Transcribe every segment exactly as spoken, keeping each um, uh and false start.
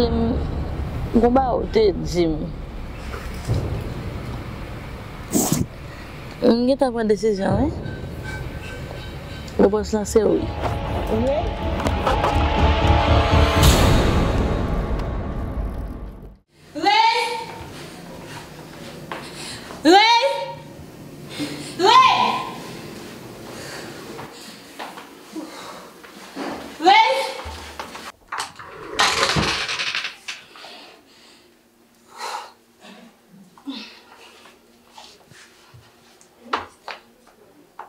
M, gon bagay ou te di m. M gentan pran desizyon, wi. Repons lan se wi. Rey! Rey! Rey! Rey!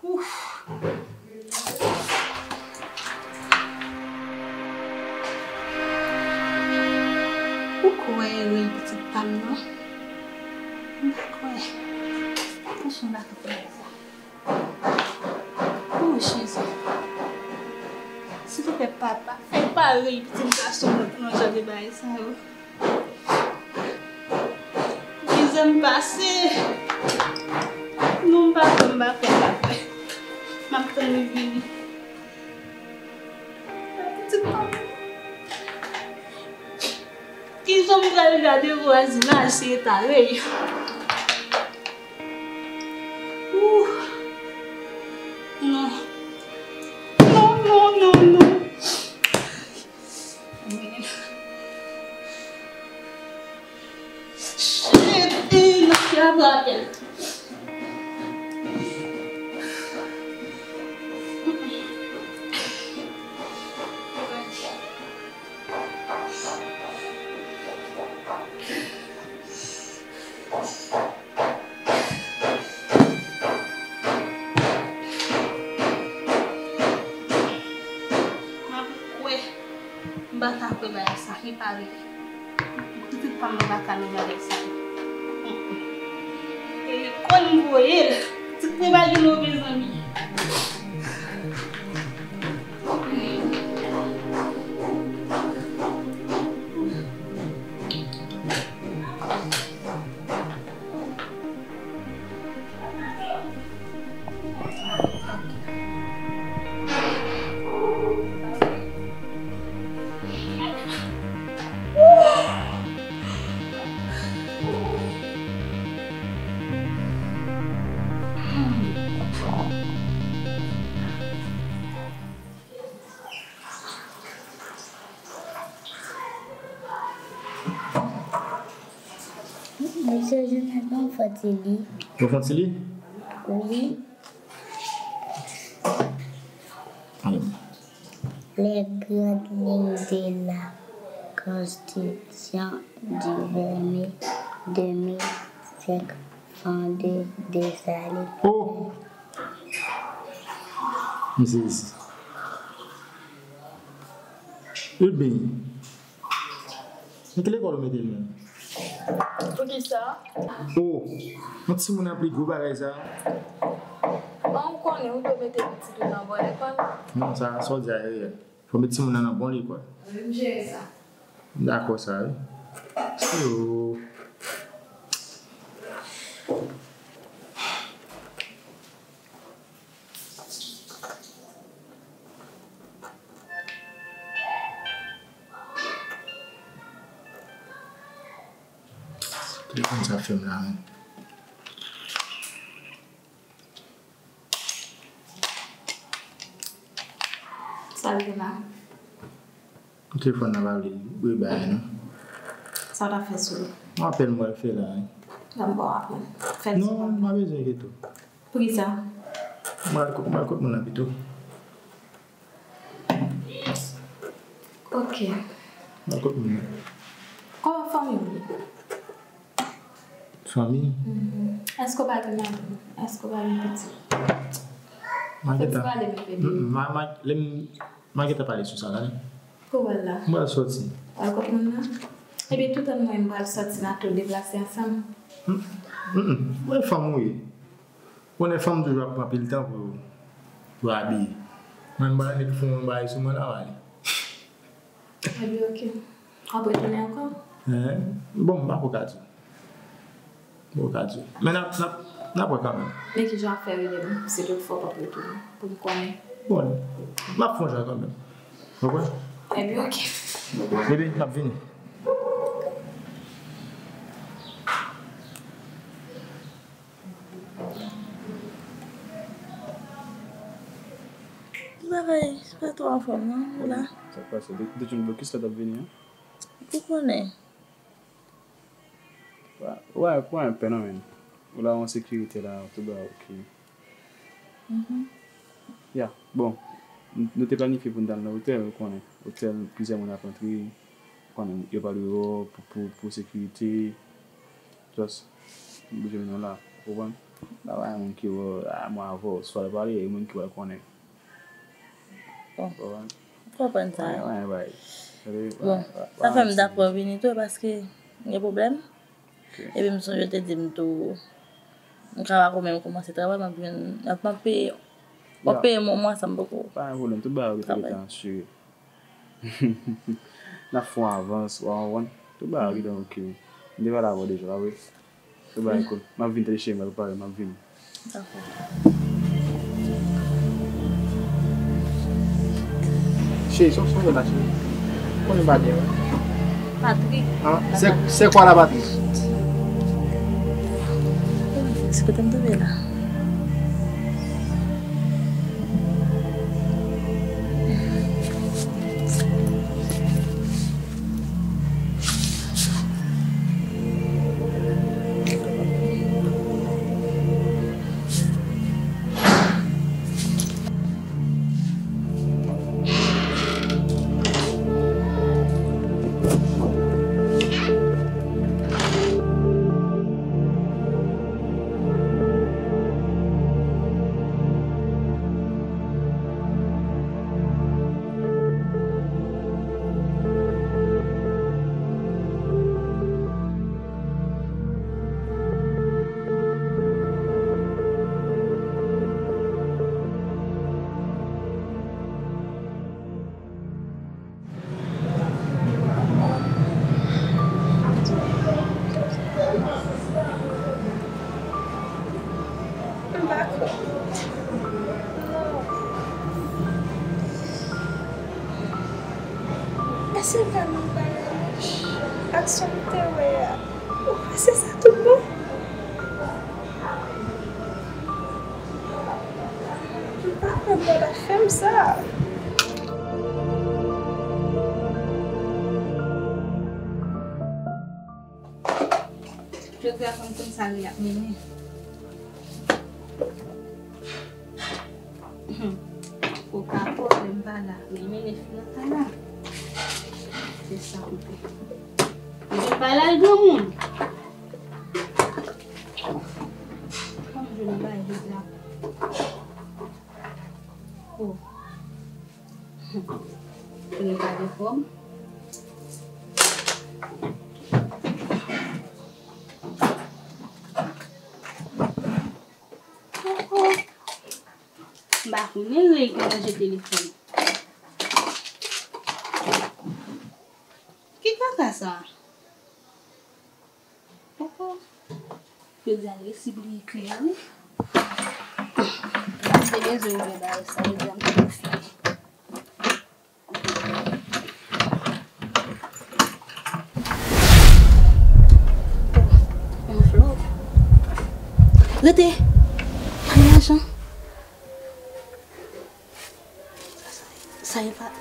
Ouf. Ou kwè Rey pitit pa m nan? M pa kwè. Franchman, m pa ka kwè sa. Oh, Jezi. Silvouplè, papa, fè pa Rey pitit gason mwen pou nou jan de bagay sa yo. Ki zam pase. Non, m pa kwè, m pa kwè, m pa kwè. M ap tann li vini. Pitit pa m. Ki jan m pral gade vwazinaj si e ta Rey. Ouh. Non. Non, non, non, non. Shit, e, nan fè apèl. M pa kwè. M pa ka kwè bagay sa. Li pa vre. Pitit pa m nan pa ka nan bagay sa. E lekòl m voye l. Pitit mwen pa gen move zanmi. Mesye Jonathan, fò ti li. Ou fè ti li? Wi. Alò. Les grandes lignes de la Constitution du vingt mai deux mille cinq fondée de Salut. Oh! M sezi. Ebyen, nan ki lekòl ou mete l menm? Poukisa? Oh, yon timoun ap li gwo bagay sa. Bon, ou konnen, ou dwe mete pitit ou nan bon lekòl. Non, sa, sa w di a reyèl. Fò met timoun nan nan bon lekòl. Wi, m jere sa. M dakò sa, wi. Yo. Telefòn sa fè m la menm. Sa l gen la? Telefòn nan pa vle rebay non. Sa w t ap fè sou li? Yon apèl m pral fè la wi. Ban m ba w apèl. Fè l sou. Non, m pa bezwen enkyete w. Poukisa? M pral kot, m pral kot moun nan pito. Ok. M pral kot moun nan. Kòman fanmi w ye? Fanmi? Mhm. Èske w pa gen madanm? Èske w pa gen pitit? Fò ti pale m vle di. Mm, mm, ma, ma, lè m, ma gentan pale sou sa la wi. Pou w al la? M pral sòti. Al kot moun nan? Ebyen, toutan mwen m pral sòti, n a tou deplase ansanm. Mm, mm, mm. Mwen fanm ou ye. Ou konnen fanm toujou ap pran anpil tan pou, pou abiye. Mwen m pral met fon yon bagay sou mwen la, m ale. Ebyen, ok. W ap retounen ankò? Hein? Bon, m pa ko ka di. M pa ko ka di. Men n ap, n ap, n ap wè kanmenm. Men kijan w ap fè rele m, si toutfwa w p ap retounen, pou m konnen. Bon, m ap fè yon jan kanmenm. Ou konprann? Ebyen, ok. Bebe, m ap vini. Travay, se pa twò anfòm, non, ou la? Sa k pase? Ou te, ou te jwenn blokis la t ap vini an? Ou konnen. Wa, wa, pa gen pè non, men. Ou la an sekirite la, tout bagay oke. Mhm. Ya, bon, n-, nou te planifye pou n t al nan otèl, ou konnen. Otèl, plizyè moun ap antre, ou konnen, yo pa dwe wè w pou, pou, pou sekirite. Just, m oblije mennen w la, ou konprann? La pa gen moun ki wè, a, mwen avè w, swa l pale, e moun ki wè l konnen. Bon, ou konprann? M konprann sa. Wè, wè, wè. Bon, sa fè m dakò vini tou, paske m gen pwoblèm. Ok. Epi m sonje w te di m tou, m ka pa ko menm kòmanse travay, m ap jwenn, m ap, m ap peye, w ap peye m yon mwa san m poko travay. Pa gen pwoblèm, tout bagay yo rete, rete asire. N ap fè yon avans, w a konprann? Tout bagay rete oke. M te pale avè w deja, pa vre? Tout bagay cool. M ap vin, tande cheri m, pa prepare, m ap vin. Dakò. Cheri, son, son la, cheri. Konnen pa byen, wi. Patrick. Ah, c'est, c'est quoi la patrie? Se kote m tonbe la. M pa kwè. Non. Èske m ka menm pale ak sa m te wè a? Ou kwè se sa tout bon? M pa kwè Bòd ap fè m sa. Jodi a fanm konn sa li ap mennen. Ou ka pòte m pa la, men mennen fi nan kay la. Se sa m fè. Mwen pa la granmoun. Kòm je n bay jodi a. Oh. Li pa gen fòm. Oh, oh. M pa konnen rèy ki ranje telefòn. Ki kaka sa? Poko. Yo di al resi bliye kle a, wi. M te bezwen ouvè bagay sa, yo di a m te konfime. Yon flò. Rete! Pa gen lajan. Sa e pa.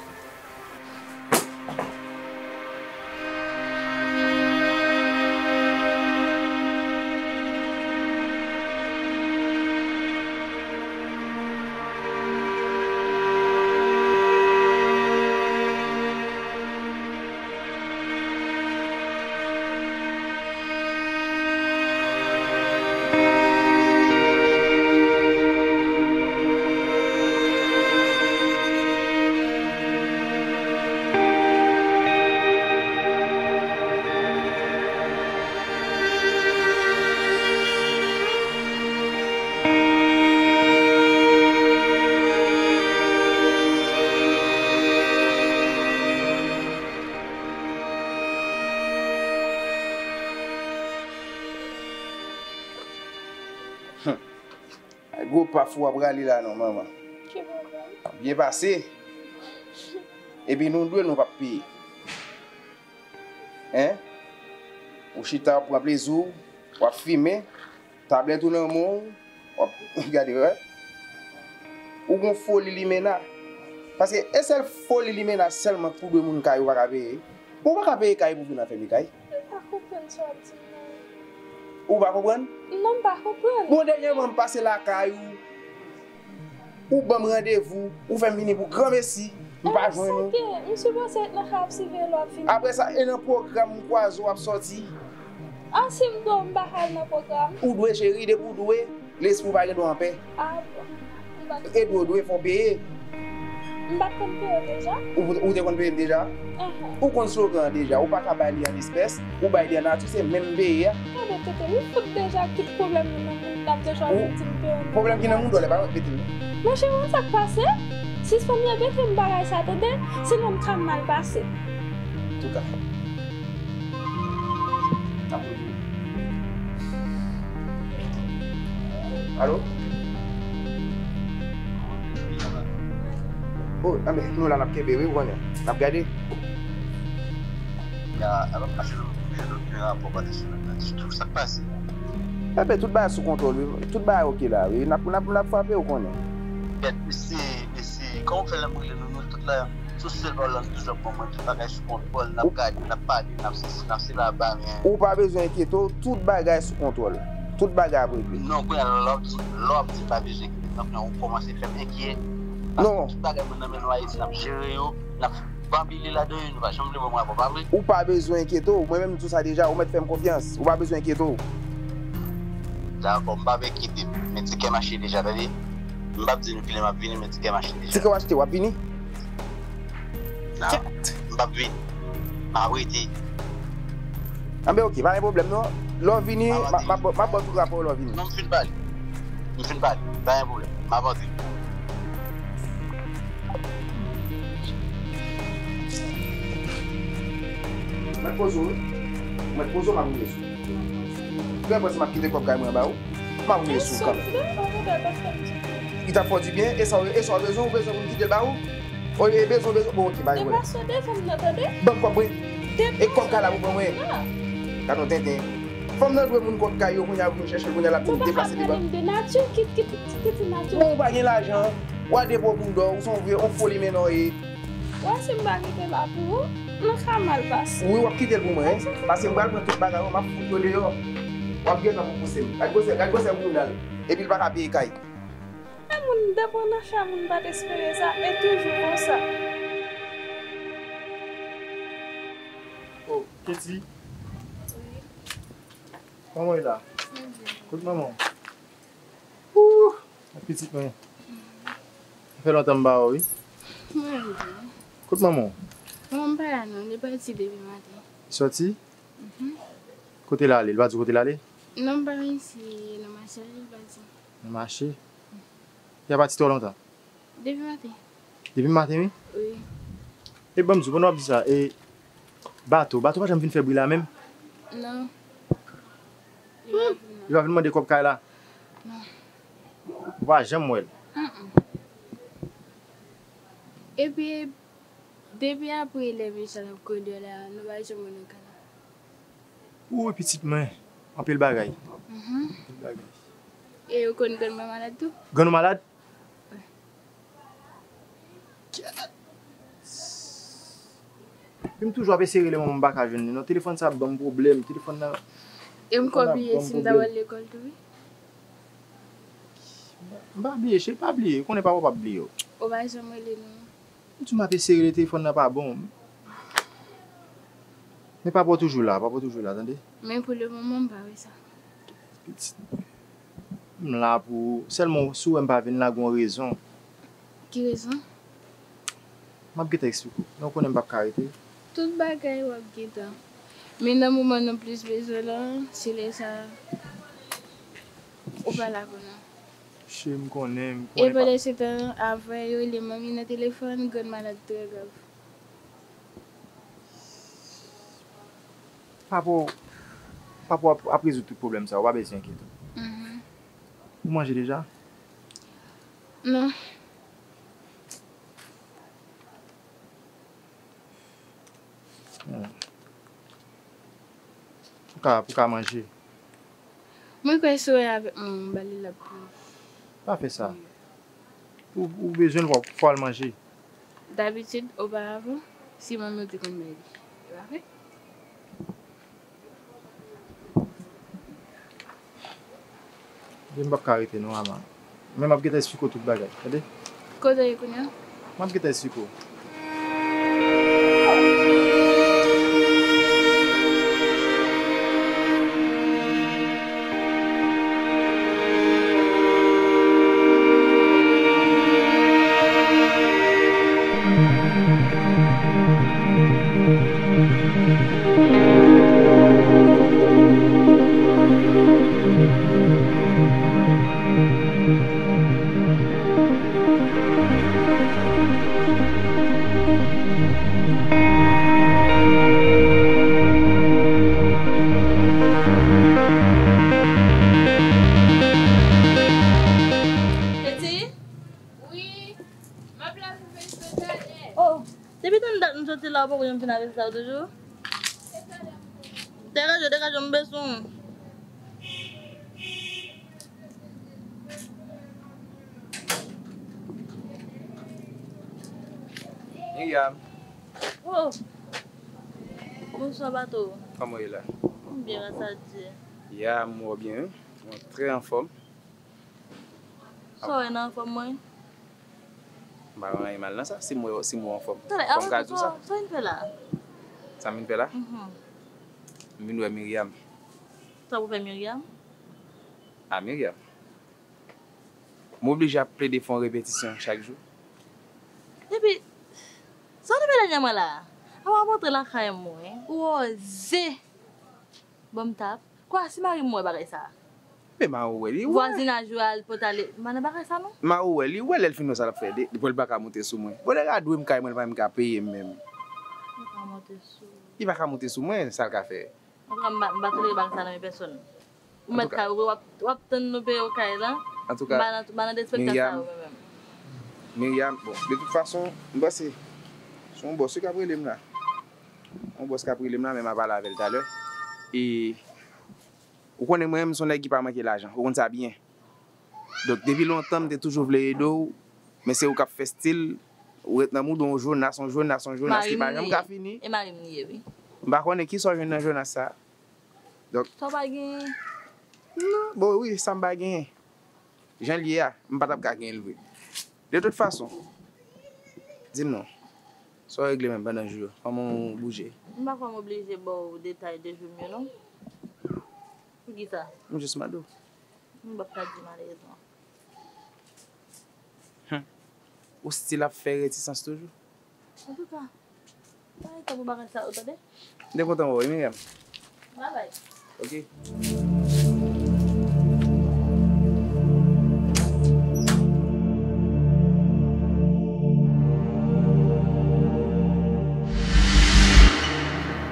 Ay, gwo paf ou ap rale la non, manman. Ki pwoblèm? Byen pase. Epi nou dwe, nou p ap peye. Hein? Ou chita, w ap pran plezi w, w ap fimen, tablèt ou nan men w, w ap gade, wè. Ou gon foli limena. Paske e sèl foli limena sèlman k pou dwe moun kay ou pa ka peye. Ou pa ka peye kay pou vin anfèmen kay. M pa konprann sa w ap di m nan. Ou pa konprann? Non, m pa konprann. Bon, dènyèman, m pase lakay ou. Ou ban m randevou, ou fè m vini pou granmesi, m pa jwenn ou. Sa gen, m sipoze ret nan kay ap siveye lè w ap vini. Apre sa, e nan pwogram m kwaze w ap sòti. An, si m dwe, m pa ka al nan pwogram. Ou dwe, cheri, depi w dwe, lespri w pa gen dwa anpè. A bon. M pa t... E dwe, w dwe, fò w peye. M pa t konn peye w deja? Ou, ou te konn peye m deja? Ahah. Ou konn slogan an deja, ou pa ka bay li an espès, ou bay li an nati, se menm peye a. Gade tete, li fout deja kit pwoblèm nan nan moun, l ap toujou ap vin di m peye m. Pwoblèm ki nan moun dwòl la, pa mete l non. Monchè, ou konn sa k pase? Sispann repete m bagay sa, tande? Sinon m ka mal pase. Antouka. Alo? O, anben, nou la n ap kenbe, wi, ou konnen. N ap gade. Ya, alò, mache nou, nou, nou, nou, rapò pa deside nan ditou. Sa k pase? Enben, tout bagay sou kontwòl, wi. Tout bagay oke la, wi. N ap, n ap, n ap frape, ou konnen. Kèt, mesye, mesye, kòman w fè lè m rele nou, nou tout la, sou sèl pawòl la, nou toujou ap ban mwen tout bagay sou kontwòl, n ap gade, n ap pale, n ap sesi, n ap sela, ba, men. Ou pa bezwen enkyete w, tout bagay sou kontwòl. Tout bagay ap regle. Non, kounye a, lè w ap di, lè w ap di pa bezwen enkyete, kounye a, ou kòmanse fè m enkyè. Paske tout bagay mwen nan men nou Ayiti, n ap jere yo, n ap banbile ladan yo, nou pa janm vle ban mwen rapò, pa vre? Ou pa bezwen enkyete w, mwen menm m di w sa deja, ou mèt fè m konfyans, ou pa bezwen enkyete w. Dakò, m p ap enkyete m, men ti kè m achte deja, tande. M p ap di nou kilè m ap vini, men ti kè m achte deja. Ti kè w achte, w ap vini? Non, m p ap vini. M ap rete. Anben, oke, pa gen pwoblèm non. Lè w vini, m a, m a, m a, m a ba w tout rapò w lè w vini. Non, m fin pale. M fin pale. Pa gen pwoblèm. M ap antre. Mèt poze w, wi. Mèt poze w, m ap rive sou ou. Ou gen pwès m ap kite kòb kay mwen anba ou? M ap rive sou ou kanmenm. Li t ap fè w dibyen, e sa w, e sa w bezwen, ou bezwen pou m kite l ba ou? Olye bezwen, bezwen, bon, oke, pa gen pwoblèm. Ban m kòb mwen. E kòb kay la pou ban mwen. Gad yon tenten. Fanm nan dwe moun kòb kay yo, kounye a pou vin chèche l, kounye a l ap di m deplase devan. Bon, ou pa gen lajan, w a depo pou w dò, ou se yon vye, yon foli men non e. Wè, si m pa kite l la pou ou, nou ka mal pase. Wi, w ap kite l pou mwen, wi. Paske m pral pran tout bagay ou, m ap fout yo deyò. W ap gentan pou pouse m. Gad gwosè, gad gwosè bounda l. Epi l pa ka peye kay. E moun depi w nan fè moun pa t espere sa, e toujou konsa. Oh, Katie. Wi. Kòman w ye la? Mwen byen. Kot manman w? Ouh, pitit mwen. Sa fè lontan m pa wè w, wi. Mwen byen. Kot manman w? Manman m pa la non, li pati depi maten. Li sòti? Mhm. Kote l ale? Li pa di w kote l ale? Non, m pa konn si nan mache, li pa di. Nan mache? Li pa pati twò lontan? Depi maten. Depi maten, wi? Wi. E ban m di w, pandan w ap di sa, e bato, bato pa janm vin fè bri la menm? Non. Li pa vin, non. Li pa vin mande kòb kay la? Non. Ou pa janm wè l? Mm-mm. Epi, depi apre lè mesye la ap kouri deyò la, nou pa janm wè l nan kay la. Ou pitit mwen, anpil bagay. Mhm. Anpil bagay. E ou konn grann mwen malad tou? Grann ou malad? Wi. Epi m toujou ap eseye rele manman m, m pa ka jwenn li non. Telefòn sa ap ban m pwoblèm. Telefòn nan, e m ko bliye si m ta pral lekòl tou, wi. M pa bliye, cheri, pa bliye. Ou konnen papa w p ap bliye w. Ou pa janm rele nou. M di w m ap eseye rele, telefòn nan pa bon. Men papa w toujou la, papa w toujou la, tande. Men pou le moman, m pa wè sa. Pitit mwen. M la pou ou. Sèlman, si w wè m pa vin la, gen yon rezon. Ki rezon? M ap gentan eksplike w. Men w konnen m p ap ka rete. Tout bagay w ap gentan. Men nan moman nou plis bezwen w lan, se lè sa ou pa la pou nou. Cheri, m konnen, m konnen. E pandan se tan, avè yo rele manmi nan telefòn, grann malad trè grav. Papa w, papa w ap, ap rezoud tout pwoblèm sa yo, ou pa bezwen enkyete w. Mhm. Ou manje deja? Non. Hmm. Pou ka, pou ka manje. Mwen kwè si w avèk mwen, m ba li lap pou. Pa fè sa. Ou, ou bezwen l, fò, fò al manje. Dabitid, oparavan, si manmi w te konn bay li. E pa vre? Ebyen, m p ap ka rete non, Ama. Men m ap gentan esplike w tout bagay, tande? Kote w ye kounye a? M ap gentan esplike w. Titi? Wi, m ap la pou vin talè. Oh, depi tann dat m soti la, ou poko janm fin avèk sa yo toujou? Degaje w, degaje w, m bezwen w. Miriam. Oh. Bonswa, Bato. Kòman w ye la? M byen, gras a Dye. Ya, m wè w byen, wi. Mwen trè anfòm. Sa w wè nan anfòm mwen? M pa wè anyen mal nan sa, si m wè, si m wè w anfòm. Tande, fò m ka di w sa. Sa w vin fè la? Sa m vin fè la? Mhm. M vin wè Miriam. Sa pou fè Miriam? A, Miriam. M oblije ap plede fè yon repetisyon chak jou. Epi, sa w te fè dènyèman la? Apa w ap antre lakay mwen, ou oze ban m tap? Kwa, si mari m wè bagay sa? Men mari w wè, li wè. Vwazinaj yo al pote ale, m pa nan bagay sa non. Mari w wè, li wè, lè l fin wè sa l ap fè, de, depi l pa ka monte sou mwen. Bon, nèg la dwe m kay mwen, li pa menm ka peye m menm. Li pa monte sou. Li pa ka monte sou mwen, sa l ka fè? Antouka, m pa, m pa tolere bagay sa nan men pèsòn. Ou mèt kay ou, w ap, w ap tann nou peye w kay la. Antouka, m pa nan, m pa nan despektak sa yo, mwen menm. Miriam, bon, de tout fason, m panse, se yon bòs wi k ap rele m la. Yon bòs k ap rele m la, men m a pale avè l talè. E, ou konnen mwen menm, m se yon nèg ki pa manke lajan. Ou konn sa byen. Donk, depi lontan, m te toujou vle ede w, men se ou k ap fè stil, ou ret nan moud ou, yon jounas, yon jounas, yon jounas ki pa janm ka fini. E mari m li ye, wi. M pa konnen kisa w jwenn nan jounas sa. Donk, sa w pa genyen? Non, bon, wi, sa m pa genyen. Jan l ye a, m pa t ap ka genyen l vre. De tout fason, di m non, sa w regle menm pandan jou yo? Kòman w bouje? M pa kwè m oblije ba w detay de jou m yo, non. Poukisa? M jis mande w. M p ap ka di malerezman. Hum. Ou still ap fè retisans toujou? Antouka, pa gen tan pou bagay sa yo, tande? M te kontan wè w wi, Miriam. Babay. Ok.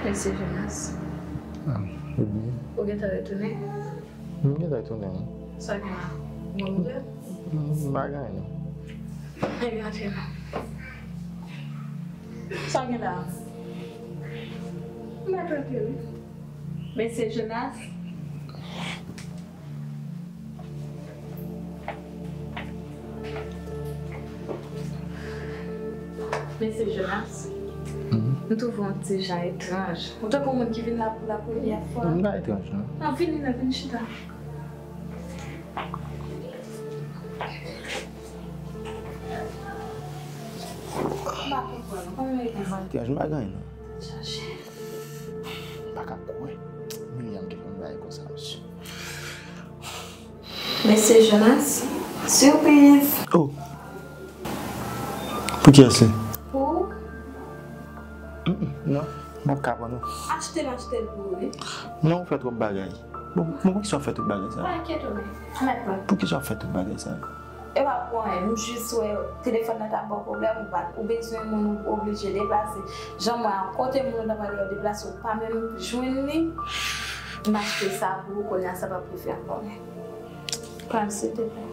Mesye Jonas. Ah, wi. Ou gentan retounen? M gentan retounen, wi. Sa gen la? Bon nouvèl? M, m pa gen anyen, non. Ebyen, antre non. Sa gen la? M mèt antre, wi. Mesye Jonas. Mesye Jonas, m twouve w yon ti jan etranj. Ou tankou moun ki vin la pou la premyè fwa. M pa etranj, non. Non, vini la, vin chita. M pa konprann ou. Kòman w ye konsa? M pa etranj, m pa gen anyen, non. Chache. M pa ka kwè Miriam te fè m bagay konsa, mesye. Mesye Jonas, sipriz! Oh! Pou kiyès li? Pou ou. Mm, mm, non, m p ap ka pran non. Achte l, achte l pou ou, wi. Non, ou fè twòp bagay. Bon, bon, poukisa w ap fè tout bagay sa? Pa enkyete w, men. Anmèt mwen. Poukisa w ap fè tout bagay sa? E pa pou anyen, m jis wè telefòn nan t ap ba w pwoblèm, ou pa, ou bezwen moun, ou oblije deplase. Jan m wè a, kote moun ou ta pral yo deplase, ou pa menm jwenn li. M achte sa pou ou, kounye a sa p ap refè ankò, men. Pran l, silteplè.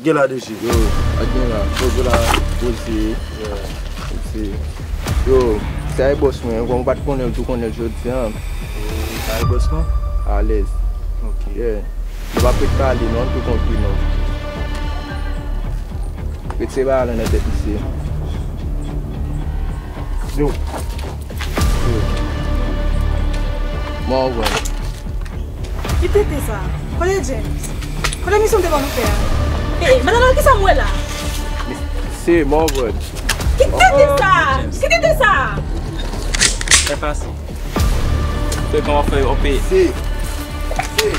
Gen la deje. Yo, ak gen la. Poze la. Poze. Yeah. Poze. Yo, sa e bòs mwen, kòm ou pa t konnen l, tou konnen l jodi a. Sa e bòs mwen? Alèz. Ok. Yeah. Nou p ap ret pale non, tou konpli non. Retire bagay la nan tèt misye. Yo. Yo. Mwen wè. Ki tenten sa? Kote James? Kote misyon m te ban nou fè a? Ey, madanm nan, kisa m wè la? Se Morvan. Ki tenten sa? Ki tenten sa? Fè pase. Fè kòman fè yo peye. Se. Se.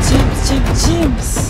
James, James, James!